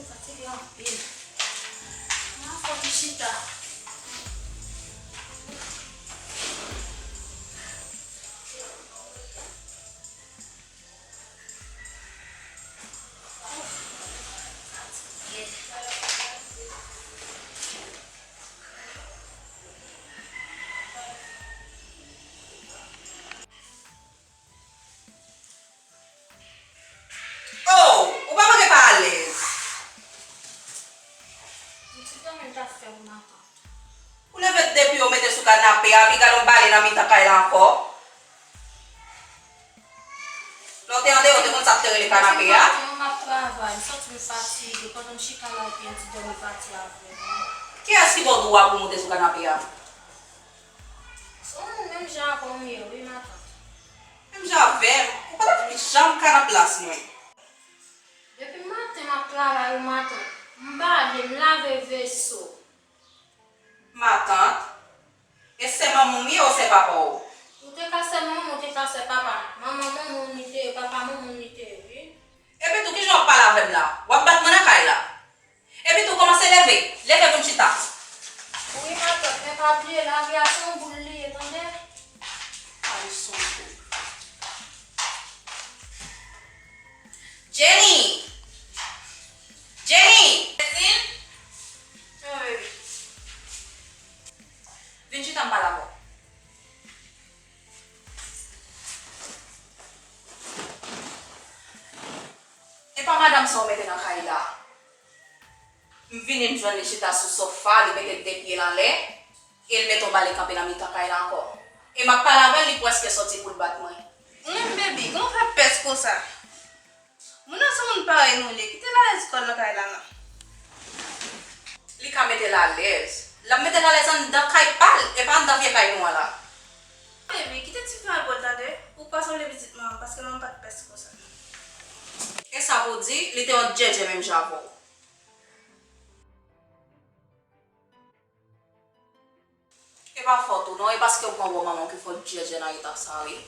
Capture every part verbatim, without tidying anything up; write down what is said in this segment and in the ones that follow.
Fatige anpil. Mwen fò m chita. Oh, ou pa manke pa alèz. M ti tanmen ta fè w matant. Ou leve depi w mete sou kanape a, pi gade yon bale nan mitan kay la ankò. Lè w te andeyò, w te konn sa k te rele kanape a? Depi maten an, m ap travay, m santi m fatige, pandan m chita la, epi yon ti dòmi pati avè m. Kiyès ki ba w dwa pou w monte sou kanape a? Se yon moun menm jan avè w m ye, wi, matant. Menm jan avè m? Ou pa t ap janm ka nan plas mwen. Depi maten m ap travay, wi, matant. M bale, m lave veso. Matant? E sè manman w ye ou sè papa w? Ou te ka sè manman m, ou te ka sè papa m. Manman manman m li te ye, papa manman m li te ye, wi. Epitou, kijan w ap pale avè m la? W ap bat mwen nan kay la? Epitou, kòmanse leve. Leve pou n chita. Wi, matant, men pa bliye, lavi a se yon boul li ye, tande? Kale son kou. Jenny! Jenny! Wi, baby. Vin chita m pale avè w. E pa madanm sa w mete nan kay la? M vini, m jwenn li chita sou sofa, li mete de pye l anlè, e l mete yon bale kanpe nan mitan kay la ankò. E m ap pale avè l, li prèske sòti pou l bat mwen. Mwen, baby, kòman w fè pès konsa? Moun nan se moun parèy nou li ye, kite l alèz kò l nan kay la, non. Li ka mete l alèz. L ap mete l alèz anndan kay pa l, e pa anndan vye kay nou an la. Baby, kite tifi an al bò l, tande? Ou pa sanble pitit manman m, paske manman m pa t pès konsa. E sa pou w di, li te yon djèdjè menm jan avè w. E pa fòt ou non, e paske w pran bò manman w ki fè w djèdjè nan eta sa, wi.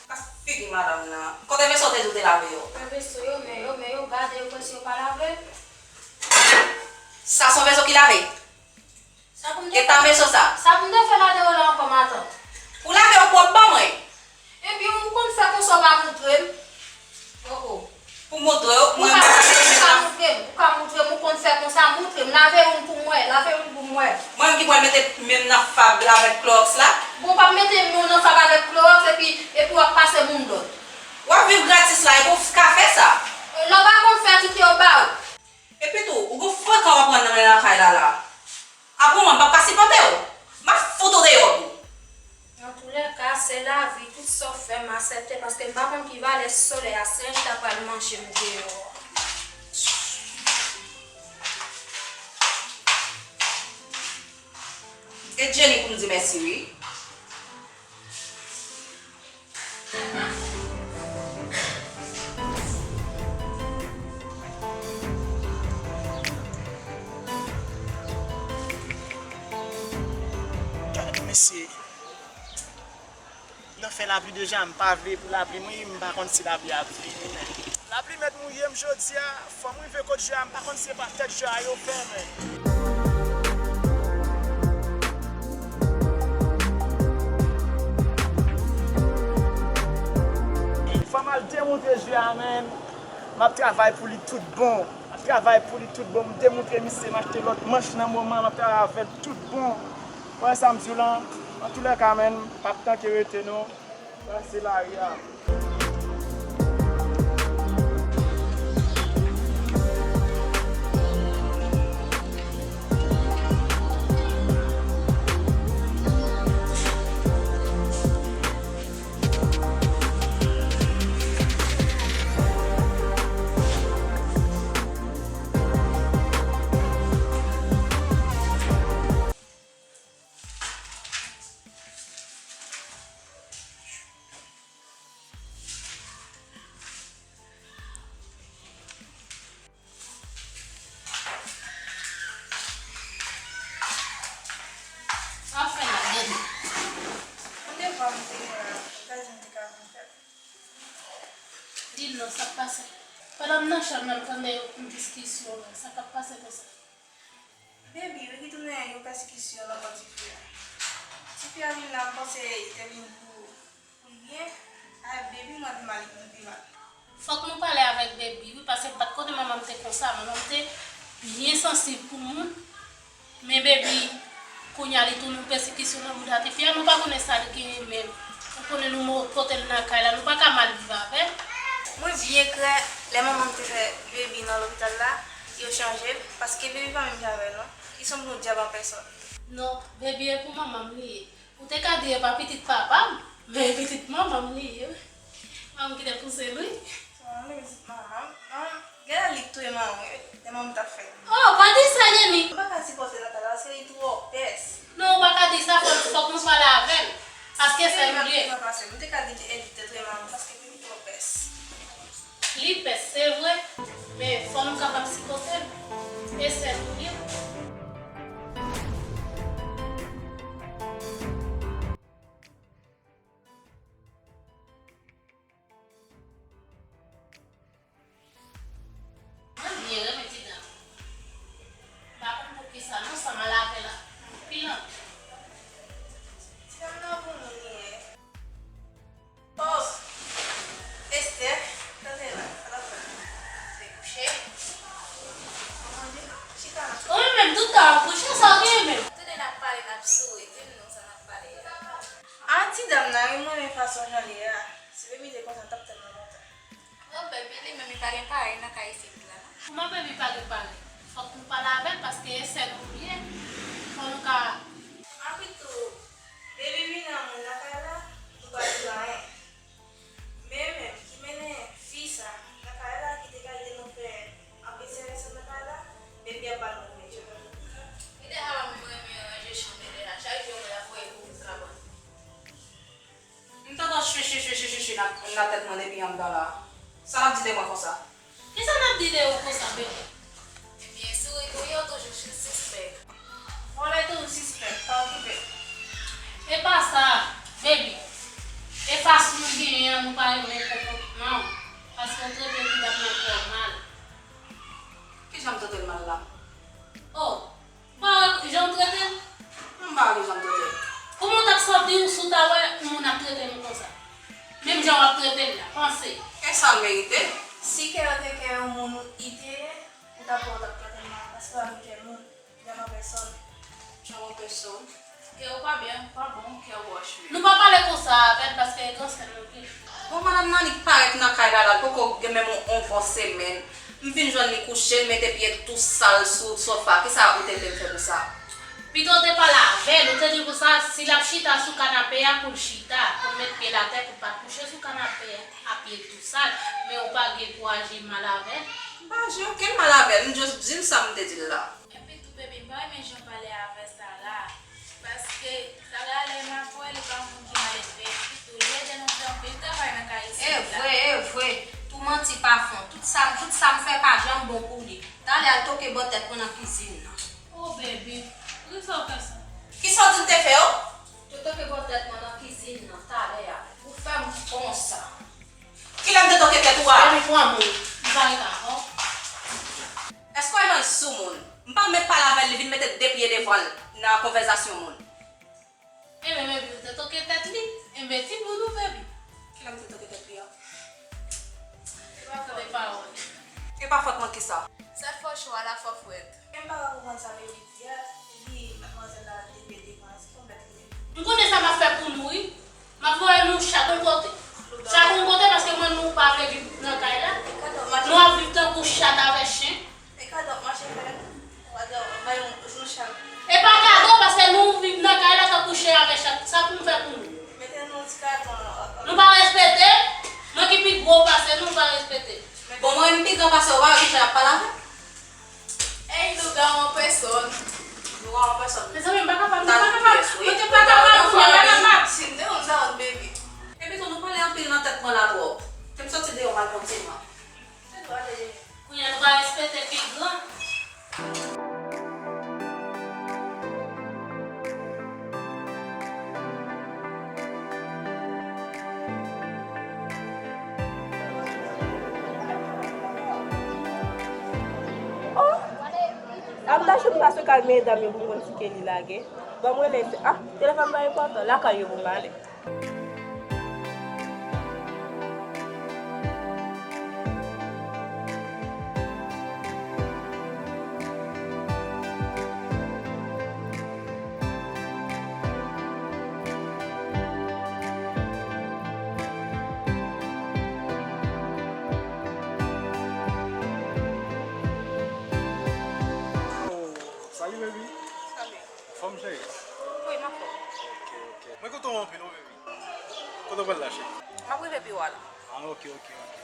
Gad figi madanm nan. Kote veso w te di w te lave yo? Men veso yo, men yo, men yo, gade yo, kwè si yo pa lave. Sa se yon veso ki lave? Sa pou m te fè? E ta veso sa? Sa pou m te fè ladan yo la ankò, matant? Pou lave yo pwòp ban mwen. Ebyen, ou konn fè konsa, ou pa montre m. Oh, oh. Pou montre w, mwen menm ki pral mete men m nan. Ou ka montre m, ou ka montre m, ou konn fè konsa, montre m. Lave youn pou m wè, lave youn pou m wè. Mwen menm ki pral mete men m nan fab la avèk klòwòks la? Bon, w p ap mete men w nan fab avèk klòwòks epi, epi w ap pase moun lòd. W ap viv gratis la, epi w ka fè sa? Lè w pa konn fè, kite yo ba w. Epitou, ou gon frekan w ap rann nan men lakay la la. Apre mwen, m p ap ka sipòte w. M ap fout ou deyò tou. Antoulèka, se lavi, tout sa w fè, m aksepte, paske m pa konn ki valè solèy a, si anj ta pral manje m deyò. E Jenny pou m di mèsi, wi. Gad mesye. Nan fè lapli deja, m pa vle pou lapli mwen, m pa konn si lapli ap vini, men. Lapli mèt mouye m jodi a, fò m rive kot je a, m pa konn si se pa tèt je a yo fè, men. Fò m al demontre je a, men. M ap travay pou li tout bon. M ap travay pou li tout bon. M demontre misye, m achte lòt manch nan moman, m ap travay avè l tout bon. Ou wè sa m di w lan? Antoulèka, men, m p ap tanke rete, non. Sa se lari a. Non, sa k pase? Pandan m nan chanm nan, m tande yon diskisyon la. Sa k ap pase konsa? Baby, wi, ki tounen yon pèsekisyon nan kò tifi a. Tifi a vin la, m panse li te vin pou, pou l byen. A, baby, mwen pi mal, li vin pi mal. Fòk nou pale avèk baby, wi, paske m pa t konnen manman m te konsa. Manman m te byen sansib pou moun. Men baby, kounye a li tounen yon pèsekisyon nan bouda tifi a, nou pa konnen sa l genyen menm. Ou konnen nou mo-, pote l nan kay la, nou pa ka mal viv avè l. Mwen byen klè, lè manman m te fè baby nan lopital la, yo chanje l, paske baby pa menm jan avè l non. Li sanble yon dyab an pèsòn. Non, baby e pou manman m li ye. Ou te ka di e pa pitit papa m, men e pitit manman m li ye. Manman m ki te pouse l, wi. Manman m li pitit manman m. Manman m, genlè li k touye manman m, wi. Lè manman m t ap fè. Oh, pa di sa, Jenny! M pa ka sipòte Nathalie paske li twò pès. Non, ou pa ka di sa, fòk, fòk nou pale avè l. Paske se sè nou li ye. Li pa pase. M te ka di l te, li te touye manman m paske li twò pès. Li pès, se vre, men fò nou kapab sipòte l. E sè nou li ye. Mwen byen renmen ti dam. M pa konn poukisa non, san m al avè l anpil anpil. Ti dam nan bon moun li ye. Oh, Esther, tande la, sa l ap fè? Se kouche. Manje non, chita la. Ou menm tout tan w ap kouche, sa w genyen menm? Tande n ap pale, n ap souri, di m non sa n ap pale a. A, ti dam nan, wi, m renmen fason jan l ye a. Si baby te konsa, m t ap tèlman kontan. Oh, baby, li menm, li pa gen parèy nan kay isit la. Kòman baby pa gen parèy? Fòk nou pale avè l, paske e sè nou li ye. Fò nou ka. Anpi tou, baby vin an moun nan kay la, nou pa di l anyen. Men menm ki mennen fi sa nan kay la, ki te ka ede nou fè anpil sèvis nan kay la, baby ap ba nou manje. Li deja wè m renmen ranje chanm li deja. Chak jou mwen ap voye pou kabann. M t antann chwi, chwi, chwi, chwi, chwi, chwi nan, nan tèt mwen depi anndan la. Sa n ap di de mwen konsa? Kisa n ap di de ou konsa, bebe? Ebyen, souri pou yo toujou sispèk. Vòlè toujou sispèk, pa okipe. E pa sa, baby. E fason w genyen an, nou pa renmen konpòtman w. Paske w trete ti dam nan twò mal. Kijan m trete l mal la? Oh, ou pa wè jan w trete l? M pa wè kijan m trete l. Kòman w t ap santi w si w ta wè yon moun ap trete nou konsa? Menm jan w ap trete l la, panse. E sa l merite? Si kè w te kè yon moun ou te ye, ou t ap wè w t ap trete l mal, paske w pa gen kè moun. Djab an pèsòn. Djab an pèsòn. Kè ou pa byen, pa bon, kè ou wòch menm. Nou pa pale konsa avè l paske e gran sè l nou ye. Bon, madanm nan li parèt nan kay la, la, l poko gen menm on, on bon semèn. M vin jwenn li kouche, l mete pye l tou sal sou sofa. Kisa ou te vle m fè pou sa? Pito w te pale avè l, ou te di l konsa, si l ap chita sou kanape a, pou l chita, pou l met pye l atè, pou l pa kouche sou kanape a, pye l tou sal. Men ou pa gen pou aji mal avè l. M pa aji okenn mal avè l, m just di l sa m te di l la. Epi tou, baby, m pa renmen jan w pale avè Sarah. Paske Sarah, lè m ap wè, li pa yon moun ki maledve. Epi tou, li ede nou fè anpil travay nan kay isit la. E vre, e vre. Tou manti pa fon. Tout sa, tout sa m fè pa janm bon pou li. Talè a l toke bò tèt mwen nan kizin nan. Oh, baby, poukisa w fè sa? Kisa w di m te fè, o? Ou toke bò tèt mwen nan kizin nan, talè a. Ou fè m konsa. Kilè m te toke tèt ou a? Baby, pran moun. M pa ret avè w. Èske w wè jan l sou moun? M pa menm pale avè l, li vin mete de pye devan l nan konvèsasyon moun. Enben, baby, ou te toke tèt li. Enben, ti moun ou, baby. Kilè m te toke tèt li a? E pa fòt mwen. E pa fòt mwen kisa? Sa t fè w cho a la fò frèt. Men m pa ka konprann sa baby di a, li di madmwazèl la te pede pran, se konbèt li ye. M konnen sa m ap fè pou nou, wi. M ap voye nou chak yon kote. Chak yon kote, paske mwen, nou pa vle viv nan kay la. Nou ap viv tankou chat avèk chen. E kado ap mache fè, kado ap bay yon, yon chat. E pa kado, paske nou viv nan kay la tankou chen avèk chat. Sa pou m fè pou nou? Mete nou ti katon. Nou pa respekte. Mwen ki pi gwo pase nou, nou pa respekte. Bon, mwen, m pi gran pase w, pa wè kijan y ap pale avè m? Ey, lougarou an pèsòn. Lougarou an pèsòn. Mezanmi, m pa kapab, m pa kapab. Mwen te pa kapab, mwen pa kapab. Si m te konn sa, baby. Epi tou, nou pale anpil nan tèt mwen la twòp. Ke m soti deyò m al pran ti man. Se dwa de. Kounye a nou ka respekte pi gran. M ta jwenn pase kay medam yo pou m konn si ke li lage. Ban m rele, ah, telefòn pa enpòtan, lakay yo pou m ale. Oh, salut, baby. Salut. Anfòm, cheri? Wi, m anfòm. Ok, ok. Mwen kontan w anpil, wi, baby. Kote w pral la, cheri? M ap rive biwo a la. Ah, ok, ok, ok.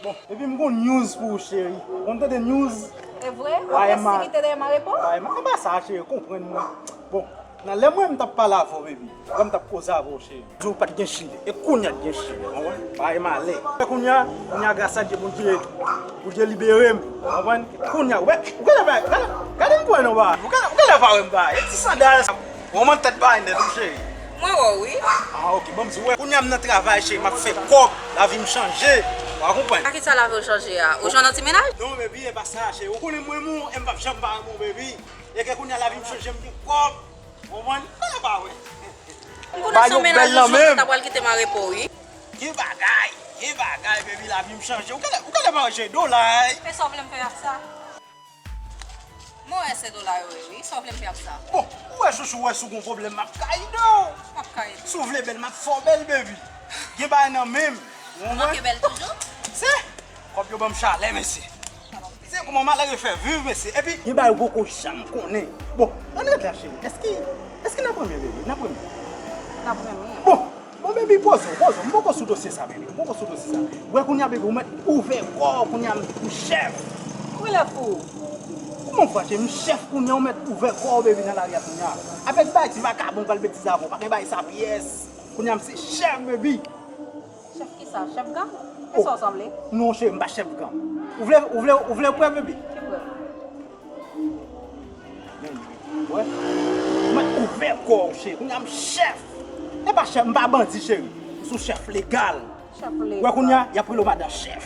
Bon, epi m gon news pou ou, cheri. Ou konn tande news? E vre? Apre si ki te dèyè Marepo? Bay ma, e pa sa, cheri, konprann mwen. Bon, nan lè mwen m t ap pale avè w, baby, lè m t ap koze avè w, cheri, di w pa t gen chile. E kounye a t gen chile, w konprann? Bay malè. E kounye a, kounye a, gras a Dye, Bondye, Bondye libere m, w konprann? Kounye a, ou wè, ou gade, gade, gade m pran nan ba. Ou gade, ou gade pa wè m ba. E ti sandal sa. Ou konprann tèt bagay nèt wi, cheri? Mwen wè w, wi. Ah, ok, ban m di w, wè, kounye a m nan travay, cheri, m ap fè kòb, lavi m chanje. Ou a konprann? A ki sa lavi w chanje a? Ou jwenn yon ti mennaj? Non, baby, e pa sa, cheri. Ou konnen mwen, mwen, e m p ap janm pa renmen w, baby. E ke kounye a lavi m chanje, m gen kòb. Ou konprann? Ou pa wè. M konnen se yon mennaj ou chanje, ta pral kite Marepo, wi. Gen bagay, gen bagay, baby, lavi m chanje. Ou gade, ou gade pa wè, cheri, dola. E sa w vle m fè ak sa? Mwen wè se dola yo ye, wi. Sa w vle m fè ak sa? Bon, ou wè chouchou, ou wè si w gon pwoblèm, m ap ka ede w. M ap ka ede w. Si w vle bèl, m ap fè w bèl, baby. Gen bagay nan men m. Ou manke bèl toujou? Se kòb yo ban m chalè, mesye. Se kòman malere fè viv, mesye. Epi, gen bagay ou poko janm konnen. Bon, ann ret la, cheri. Èske, èske n ap renmen, baby? N ap renmen? N ap renmen. Bon, Bon, baby, poze w, poze w. M poko sou dosye sa, baby. M poko sou dosye sa. Ou wè kounye a, baby, ou mèt ouvè kò w, kounye a m, m chèf. Ou genlè fou. Kòman w fache? M chèf kounye a, ou mèt ouvè kò w, baby, nan lari a kounye a. Avèk bay ti vakabon pral betize avè w, pa gen bay sa pyès. Kounye a m se chèf, baby. Chèf kisa? Chèf gang? Kisa w sanble? Non, cheri, m pa chèf gang. Ou vle, ou vle, ou vle prèv, baby? Ki prèv? Wè. Ou mèt ouvè kò w, cheri. Kounye a m chèf. E pa chèf, m pa bandi, cheri. M se yon chèf legal. Chèf legal. Wè kounye a, y ap rele w madan chèf.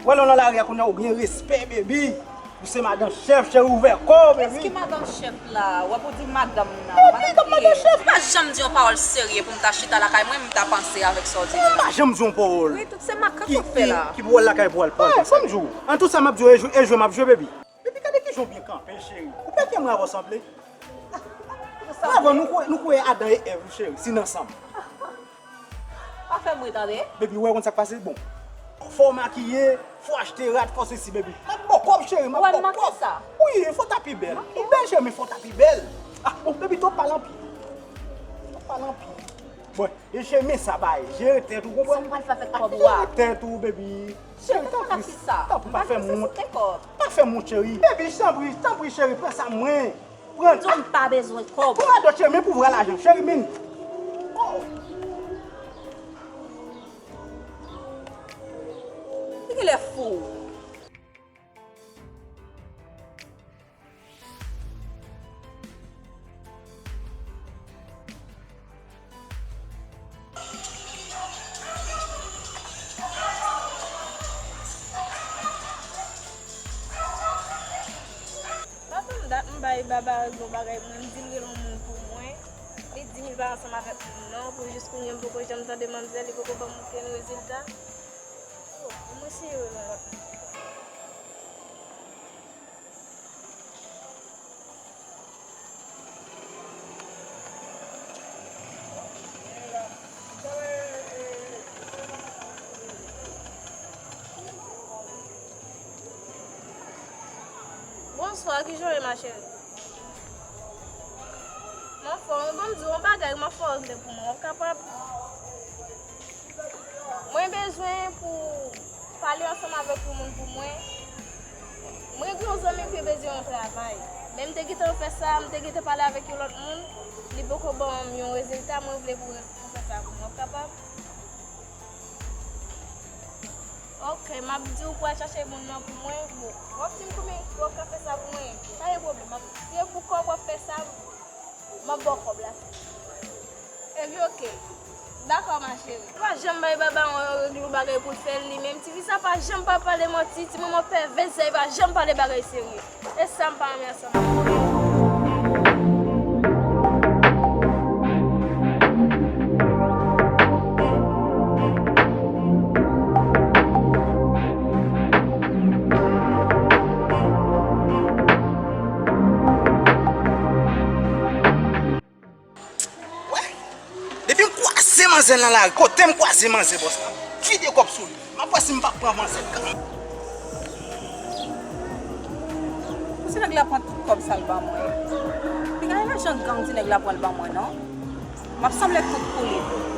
Wè lè w nan lari a kounye a, ou gen respè, baby. Ou se madan chèf, cheri, ouvè kò w, baby. Kiyès ki madan chèf la? W ap ou di madanm nan. Madanm kiyès? Ou pa janm di yon pawòl serye pou m ta chita lakay mwen, m ta panse avèk sa w di m nan. M pa janm di yon pawòl. Wi, tout se makak w ap fè la. Ki, ki, ki pawòl lakay pou w al pawòl konsa? Ban m di w. An tou sa m ap di w, e jwe, e jwe m ap jwe, baby. Epi gade kijan w byen kanpe, cheri. Ou pè gen mwen avè w sanble? Mwen avè w, nou kwè, nou kwè Adan e Èv, cheri, si n ansanm. Pa fè m ri tande. Baby, ou wè konn sa k pase? Bon. Fò w makiye, fò w achte rad, fò sesi, baby. M ap ba w kòb, cheri, m ap ba w kòb. Wi, fò w ta pi bèl. Ou bèl, cheri, men fò w ta pi bèl. Ah, bon, baby, twòp pale anpil. Twòp pale anpil. Bon, e cheri, men sa bay. Jere tèt ou, konprann? Sa m pral fè avèk kòb ou a? Jere tèt ou, baby. Cheri, tanpri, tanpri, pa fè m wont. Pa fè m wont, cheri. Baby, tanpri, tanpri, cheri, pran sa mwen. Pran. Di w m pa bezwen kòb. Pran dòt, cheri, men pou vre lajan, cheri, men. Oh. Li genlè fou. Pa fè m dat m bay Baba yon bagay, mwen, m di l rele yon moun pou mwen. Li di m li pa ansanm avèk moun non, pou jis kounye a m poko janm tande manmzèl, li poko ban m okenn rezilta. Oh, mwen eseye rele yon lòt moun. Bonswa, kijan w ye, ma chérie? M anfòm, ban m di w yon bagay, m anfòm, vle pou mwen, w kapab? Mwen bezwen pou pale ansanm avèk yon moun pou mwen. Mwen gen yon zanmi m ki bezwen yon travay. Men m te gentan fè sa, m te gentan pale avèk yon lòt moun. Li poko ban m yon rezilta, mwen vle pou, pou fè sa pou mwen. W ap kapab? Ok, m ap di w pou al chache moun nan pou mwen. Bon, w ap di m konbyen w ap ka fè sa pou mwen. Pa gen pwoblèm, m ap, si e pou kòb w ap fè sa, m ap ba w kòb la. Epi ok. Dakò, ma chérie. Li pa janm bay Baba yon, yon, yon bagay pou l fè li menm. Tifi sa pa janm pa pale manti. Ti manman pèvèz sa, li pa janm pale bagay serye. E sa m pa renmen ansanm avè l. Kwaze manzè nan lari, kote m kwaze manzè bòs la, m vide kòb sou li. M ap wè si m pa pran manzè gang. Pou se nèg la pran tout kòb sa l ban mwen. Piga e lajan gang ti nèg la pran l ban mwen non. M ap sanble tout pou li.